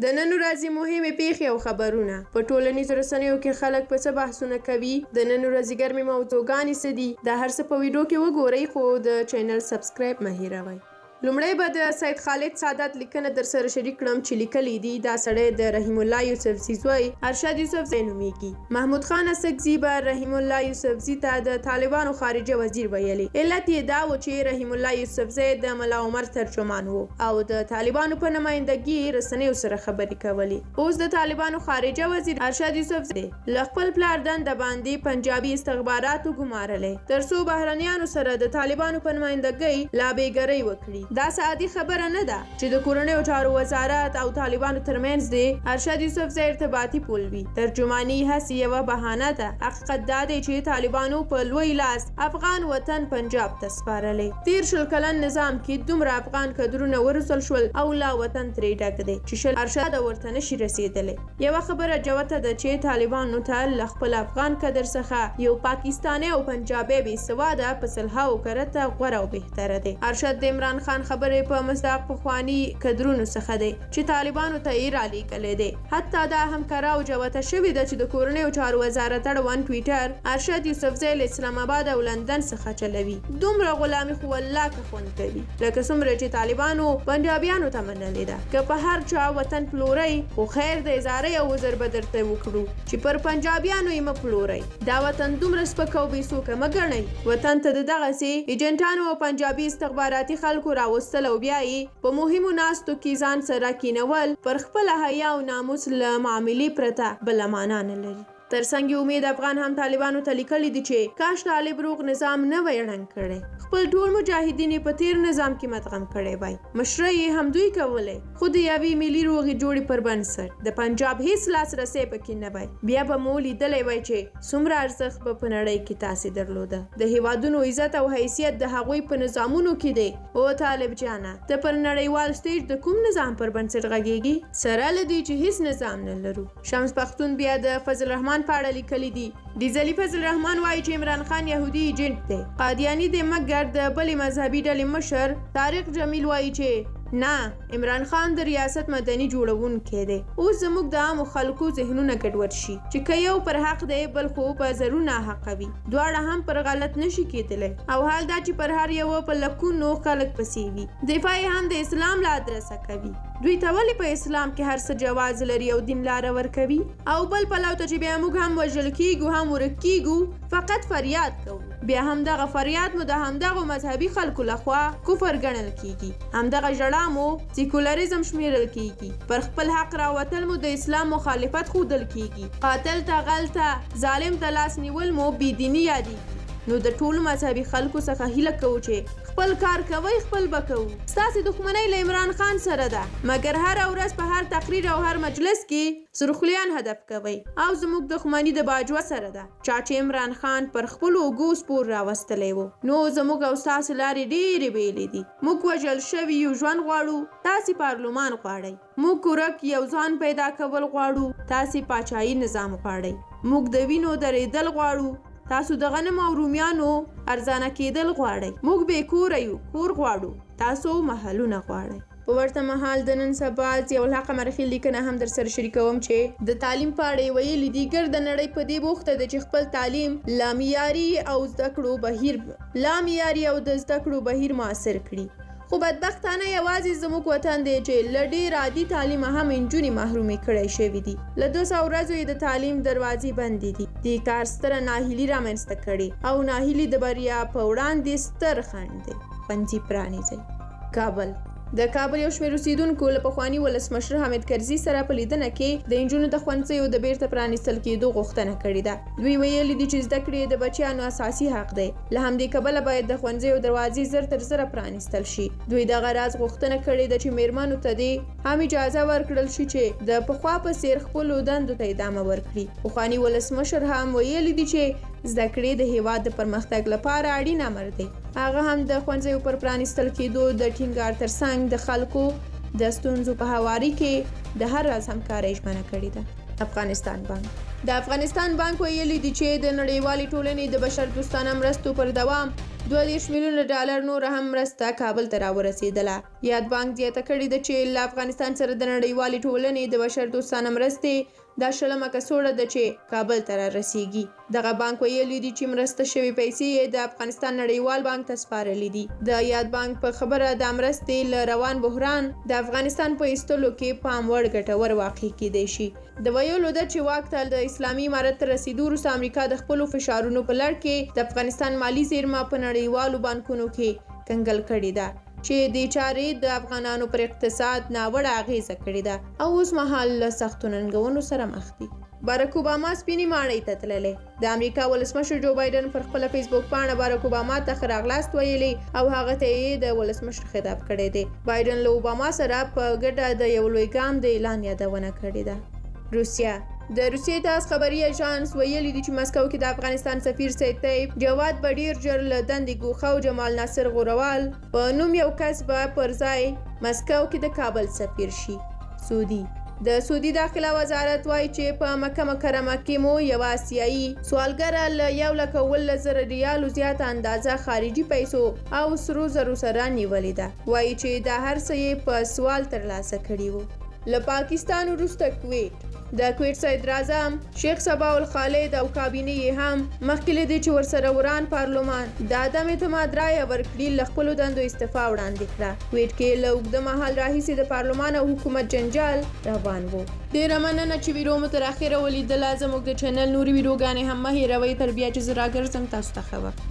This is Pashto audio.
د نن ورځې مهمې پېښې او خبرونه، په ټولنیزو رسنیو کې خلک په څه بحثونه کوي، د نن ورځې ګرمې موضوعګانې څه دي، دا هر څه په ویډیو کې وګورئ، خو د چینل سبسکرایب مه هیروئ. لومړی به د سید خالد سادات لیکنه درسره شریک کړم چې لیکلی دي، دا سړی د رحیم الله یوسفزي زوی ارشد یوسفزی نومیږي. محمود خان اڅکزي به رحیم الله یوسفزي ته د طالبانو خارجه وزیر ویلي. علت یې دا و چې رحیم الله یوسفزی د ملا عمر ترجمان و او د طالبانو په نمایندګي یې رسنیو سره خبرې کولې. اوس د طالبانو خارجه وزیر ارشد یوسفزی دی. له خپل پلار دنده باندې پنجابي استخباراتو ګمارلی تر څو بهرنیانو سره د طالبانو په نمایندګۍ لابیګرۍ وکړي. دا څه عادي خبره نه ده چې د کورنیو چارو وزارت او طالبانو ترمنځ دې ارشد یوسفزی ارتباطي پول وي. ترجماني هسې یوه بهانه ده. حقیقت دا دی چې طالبانو په لوی لاس افغان وطن پنجاب ته سپارلی. تېر 20 کلن نظام کې دومره افغان کدرونه وروزل شول او لا وطن ترې ډک دی چې 20 ارشده ورته نه شي رسېدلی. یوه خبره جوته ده چې طالبانو ته له خپل افغان کدر څخه یو پاکستانی او پنجابی بې سواده په سلهاوو کرته غوره او بهتره دی. ارشد د عمران خان خبرې په مصداق پخواني کدرونو څخه دی چې طالبانو ته یې رالیږلی دی. حتی دا هم کره او جوته شوې ده چې د کورنیو چارو وزارت اړوند ټویټر ارشد یوسفزی له اسلام اباد او لندن څخه چلوي. دومره غلامي خو والله که خوند کوي لکه څومره چې طالبانو پنجابیانو ته منلې ده. که په هر چا وطن پلورئ خو خیر دی، زارۍ او عذر به درته وکړو چې پر پنجابیانو یې مه پلورئ. دا وطن دومره سپک او بې څوکه مه ګڼئ. وطن ته د دغسې ایجنټانو او پنجابي استخباراتي خلکو راوستل او بیا یې په مهمو ناستو کې ځان سره کینول پر خپله حیا او ناموس له معاملې پرته بله معنا نه لري. تر څنګ یې امید افغان هم طالبانو ته لیکلي دي چې کاش طالب روغ نظام نه وای ړنګ کړی، خپل ټول مجاهدین یې په تېر نظام کې مدغم کړی وای، مشرۍ یې همدوی کولی، خو د یوې ملي روغې جوړې پر بنسټ د پنجاب هیڅ لاسرسی پکې نه وای، بیا به مو لیدلی وای چې څومره ارزښت به په نړۍ کې تاسې درلوده. د هېوادونو عزت او حیثیت د هغوی په نظامونو کې دی. او طالب جانه، ته پر نړیوال سټیج د کوم نظام پر بنسټ غږېږې؟ سره له دې چې هیڅ نظام نه لرو. شمس پښتون بیا د فضل الرحمن په اړه لیکلي دي، ډیزلي فضل الرحمن وایي چې عمران خان یهودي ایجنټ دی، قادیاني دی، مګر د بلې مذهبي ډلې مشر طارق جمیل وایي چې نه، عمران خان د ریاست مدني جوړونکی دی. اوس زموږ د عامو خلکو ذهنونه ګډوډ شي چې که یو پر حق دی بل خو به ضرور ناحقه وي، دواړه هم پر غلط نه شي کېدلی، او حال دا چې پر هر یوه په لکونو خلک پسې وي، دفاع یې هم د اسلام له ادرسه کوي. دوی ته ولې په اسلام کې هر څه جواز لري او دین لاره ورکوي؟ او بل پلو ته چې بیا موږ هم وژل کیږو هم ورک کیږو، فقط فریاد کوو، بیا همدغه فریاد مو د همدغو مذهبي خلکو لخوا کفر ګڼل کیږي، همدغه ژړا مو سیکولریزم شمیرل کیږي، پر خپل حق راوتل مو د اسلام مخالفت ښودل کیږي، قاتل ته، غل ته، ظالم ته لاس نیول مو بې دیني یادیږي. نو د ټولو مذهبي خلکو څخه هیله کوو چې خپل کار کوئ، خپل به کوو. ستاسې دښمنۍ له عمران خان سره ده، مګر هره ورځ په هر تقریر او هر مجلس کې سرخلیان هدف کوئ، او زموږ دښمني د باجوه سره ده، چا چې عمران خان پر خپلو اوږو سپور راوستلی و. نو زموږ او ستاسې لارې ډېرې بېلې دي. موږ وژل شوي یو ژوند غواړو، تاسې پارلمان غواړئ. موږ ورک یو ځان پیدا کول غواړو، تاسې پاچاهي نظام غواړئ. موږ د وینو درېدل غواړو، تاسو د غنمو او رومیانو ارزانه کېدل غواړئ. موږ بې کوره یو، کور غواړو، تاسو محلونه غواړئ. په ورته مهال د نن سبا ضیاءالحق امرخیل لیکنه هم درسره شریکوم چې د تعلیم په اړه یې ویلي دي، ګرده نړۍ په دې بوخته ده چې خپل تعلیم لا معیاري او زده کړو بهیر لا معیاري او د زده کړو بهیر معاصر کړي، خو بدبختانه یوازې زموږ وطن دی چې له ډېر عادي تعلیمه هم نجونې محرومې کړی شوې دي. له 200 ورځو یې د تعلیم دروازې بندې دي. دې کار ستره ناهیلي رامنځته کړې او ناهیلي د بریا په وړاندې ستر خنډ دی. ښوونځي پرانیزئ. کابل د کابل یو شمېر اوسېدونکو له پخواني ولسمشر حامد کرزي سره په لیدنه کې د نجونو د ښوونځیو د بیرته پرانیستل کېدو غوښتنه کړې ده. دوی ویلي دي چې زده کړې د بچیانو اساسي حق دی، له همدې کبله باید د ښوونځیو دروازې زر تر زره پرانیستل شي. دوی دغه راز غوښتنه کړې ده چې میرمنو ته دې هم اجازه ورکړل شي چې د پخوا په څېر خپلو دندو ته ادامه ورکړي. پخواني ولسمشر هم ویلي دي چې زده کړې د هېواد د پرمختګ لپاره اړین امر دی. هغه هم د ښوونځیو پر پرانیستل کېدو د ټینګار ترڅنګ د خلکو د ستونزو په هواري کې د هر راز همکارۍ ژمنه کړې ده. افغانستان بانک د افغانستان بانک ویلي دي چې د نړیوالې ټولنې د بشردوستانه مرستو پر دوام 32 میلیونه ډالر نوره هم مرسته کابل ته راورسېدله. یاد بانک زیاته کړې ده چې له افغانستان سره د نړیوالې ټولنې د بشر دوستانه مرستې دا شلمه کڅوړه ده چې کابل ته رارسېږي. دغه بانک ویلي دي چې مرسته شوې پیسې یې د افغانستان نړیوال بانک ته سپارلې دي. د یاد بانک په خبره دا مرستې له روان بحران د افغانستان په ایستلو کې پام وړ ګټور واقع کېدای شي. د ویلو ده چې واک ته د اسلامي امارت تر رسېدو وروسته امریکا د خپلو فشارونو په لړ کې د افغانستان مالي زېرمه په نړیوالو بانکونو کې کنګل کړې ده چې دې چارې د افغانانو پر اقتصاد ناوړه اغېزه کړې ده او اوس مهال له سختو ننګونو سره مخ دي. بارک اوباما سپینې ماڼۍ ته تللی. د امریکا ولسمشر جو بایډن پر خپله فیسبوک پاڼه بارک اوباما ته ښه راغلاست ویلي او هغه ته یې د ولسمشر خطاب کړی دی. بایډن له اوباما سره په ګډه د یو لوی ګام د اعلان یادونه کړې ده. روسیه د روسیې تاس خبري اژانس ویلي دي چې مسکو کې د افغانستان سفیر سید طیب جواد به ډیر ژر له دندې ګوښه او جمال ناصر غوروال په نوم یو کس به پر ځای مسکو کې د کابل سفیر شي. سعودي د سعودي داخله وزارت وایي چې په مکه مکرمه کې مو یوه اسیایي سوالګره له 1,17,000 ریالو زیاته اندازه خارجي پیسو او سرو زرو سره نیولې ده. وایي چې دا هر څه یې په سوال ترلاسه کړي وو. له پاکستان وروسته کویټ د کویټ صدراعظم شیخ صباح الخالد او کابینې یې هم مخکې له دې چې ورسره وران پارلمان د عدم اعتماد رایه ورکړي، له خپلو دندو استعفا وړاندې کړه. کویټ کې له اوږده مهال راهیسې د پارلمان او حکومت جنجال روان وو. ډیره مننه چې ویډیو مو تر اخره ولیدله. زموږ د چینل نورې ویډیوګانې هم مه هیروئ. تر بیا چې زه راګرځم، تاسو ته ښه وخت.